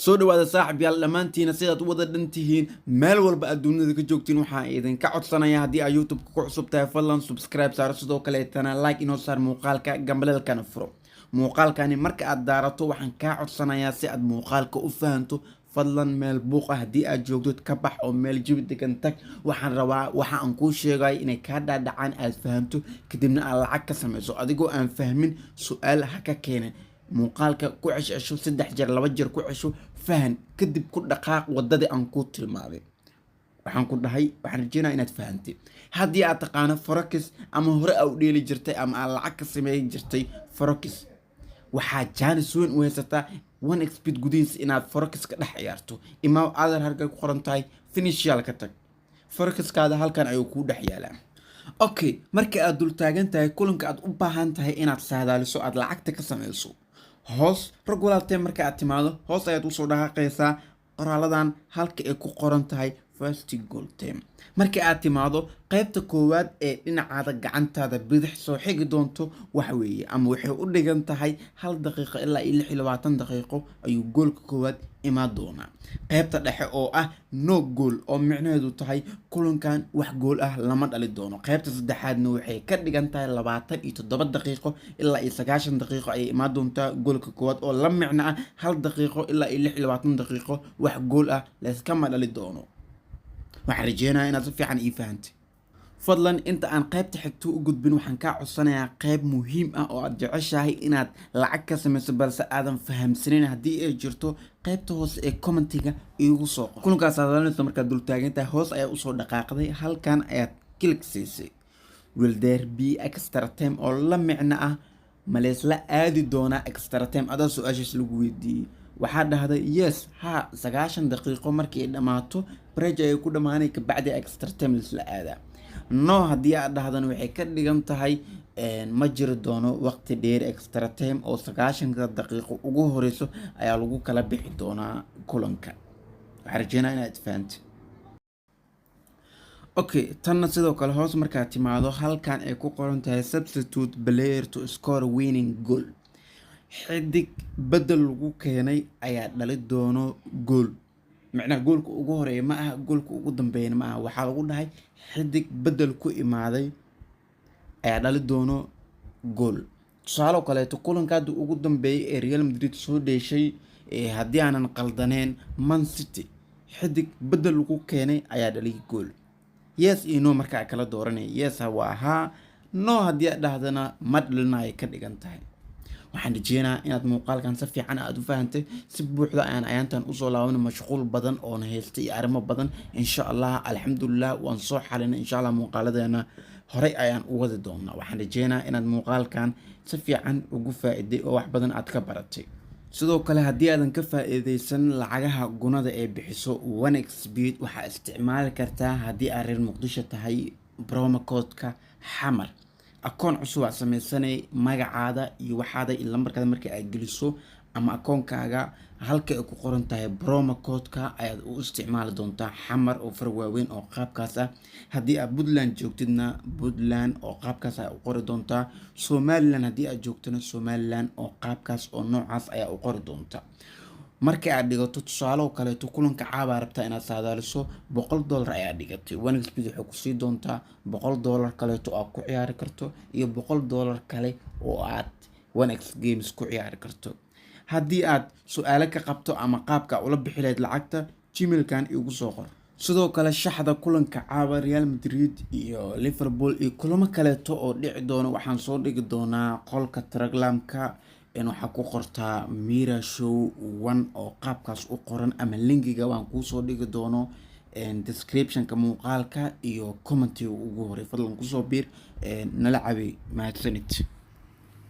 Soo dhawaada, saaxib yaal, dhammaantiina sidaad u wada dhan tihiin, meel walba aad dunida ka joogtiin. Waxaan idinka codsanaya, haddii aad YouTube-ka ku cusub tahay, fadlan subscribe saaro, sidoo kaleetana like inoo saar muuqaalka, gambaleelkana furo. Muuqaalkani marka aad daarato, waxaan kaa codsanayaa, si aad muuqaalka u fahanto, fadlan meel buuq ah haddii aad joogto ka bax oo meel jawi degan tag. Waxaan rabaa waxa aan kuu sheegay inay kaa dhaadhacaan, aad fahanto, kadibna aad lacag ka samayso. Adigoo aan fahmin su-aal ha ka keenin. Muuqaalka ku ceshcesho saddex jeer, laba jeer ku cesho, fahan, kadib ku dhaqaaq wadadii aan kuu tilmaamay. Waxaan ku dhahay, waxaan rajeynaya inaad fahantay. Haddii aad taqaano forex ama hore aa u dheeli jirtay ama aad lacag ka sameyn jirtay forex, waxaa jaanis weyn u haysataa 1xBet gudihiisa inaad forex ka dhex ciyaarto. Imaa aadar halkay ku qoran tahay financial, ka tag forexkaada, halkan ayuu kuu dhex yaalaa. Okay, marka aad dul taagan tahay kulanka aad u baahan tahay inaad saadaaliso, aad lacagta ka sameyso, hoos rag walaaltee marka aad timaado, hoos ayaad usoo dhaqaaqaysaa qoraaladan halka ay ku qoran tahay first goal time. Marka aad timaado qaybta koowaad ee dhinacaada gacantaada bidix soo xigi doonto, waxa weeye ama waxay u dhigan tahay 1 daqiiqo ilaa iyo 26 daqiiqo ayuu goolka koowaad imaan doonaa. Qaybta dhexe oo ah no goal, oo micnaheedu tahay kulankan wax gool ah lama dhali doono. Qaybta saddexaadna waxay ka dhigan tahay 27 daqiiqo ilaa iyo 90 daqiiqo ayay imaan doontaa goolka koowaad, oo la micno ah 1 daqiiqo ilaa iyo 26 daqiiqo wax gool ah layskama dhali doono. Waxaan rajeynayaa inaad si fiican ii fahantay. Fadlan, inta aan qaybta xigto u gudbin, waxaan kaa codsanayaa qayb muhiim ah oo aad jeceshahay inaad lacag ka samayso balse aadan fahamsanin. Haddii ay jirto, qaybta hoose ee commentiga iigu soo qor. Kulankaas aad hadlanayso markaad dul taagan tahay, hoos ayaa usoo dhaqaaqday, halkan ayaad click siisay. "Will there be extra time?" oo la micno ah ma leysla aadi doonaa extra time, adaa su-aashaas lagu weydiiyey. Waxaa dhahday yes, ha, 90 daqiiqo markii ay dhammaato bareej ay ku dhammaanay, kabacdi extra time laisla aadaa. No haddii aad dhahdana, waxay ka dhigan tahay ma jiri doono waqti dheer extra time, oo 90-ka daqiiqo ugu horeyso ayaa lagu kala bixi doonaa kulanka. Waxaan rajeynaa inaad fahantay. Okay, tanna sidoo kale, hoos markaad timaado halkan ay ku qoran tahay "substitute player to score winning goal", xidig bedel lagu keenay ayaa dhali doono gool. Macnaha goolka ugu horeeya ma aha, goolka ugu dambeeyana ma aha. Waxaa lagu dhahay xidig bedel ku imaaday ayaa dhali doono gool. Tusaale oo kaleeto, kulanka hadda ugu dambeeyay ee Real Madrid soo dheeshay, haddii aanan qaldaneen Man City, xidig bedel lagu keenay ayaa dhaliyay gool. Yes iyo no markaa kala dooranaya, yes waa haa, no haddii aad dhahdana ma dhalinayo ka dhigan tahay. Waxaan rajeynaa inaad muuqaalkan si fiican aada u fahantay. Si buuxda ayaan ayaantan usoo laabanay, mashquul badan oona haystay iyo arrimo badan. Insha Allah, alxamdulilah, waan soo xalinay. Insha Allah muuqaaladeena horey ayaan u wadi doonaa. Waxaan rajeynaa inaad muuqaalkan si fiican ugu faa-iday oo wax badan aad ka baratay. Sidoo kale, haddii aadan ka faa-iideysan lacagaha gunada ee bixiso 1xBet, waxaa isticmaali kartaa, haddii aad reer Muqdisho tahay, promo codeka Xamar. Akoon cusub aad sameysanay, magacaada iyo waxaada iyo lambarkaada marka aad geliso ama akoonkaaga, halka ay ku qoran tahay promo codeka ayaad u isticmaali doontaa Xamar oo far waaweyn oo qaabkaas ah. Haddii aad Puntland joogtidna, Puntland oo qaabkaas ayaa u qori doontaa. Somaliland haddii aad joogtona, Somaliland oo qaabkaas oo noocaas ayaa u qori doontaa. Marka aad dhigato, tusaale oo kaleeto, kulanka caabaa rabtaa inaad saadaaliso, $100 ayaa dhigatay, 1xBet waxay kusii doontaa $100 kaleeto aad ku ciyaari karto iyo $100 kale oo aad 1x games ku ciyaari karto. Haddii aad su-aalo ka qabto ama qaabka ula bixi lahayd lacagta, Gmailkan igu soo qor. Sidoo kale, shaxda kulanka caawa Real Madrid iyo Liverpool iyo kulamo kaleeto oo dhici doono waxaan soo dhigi doonaa qolka Telegramka. Waxaa ku qortaa Mira Show One oo qaabkaas u qoran, ama linkiga waan kuusoo dhigi doono descriptionka muuqaalka iyo commentiga ugu horey. Fadlan kusoo biir, nala cabey. Mahadsanid.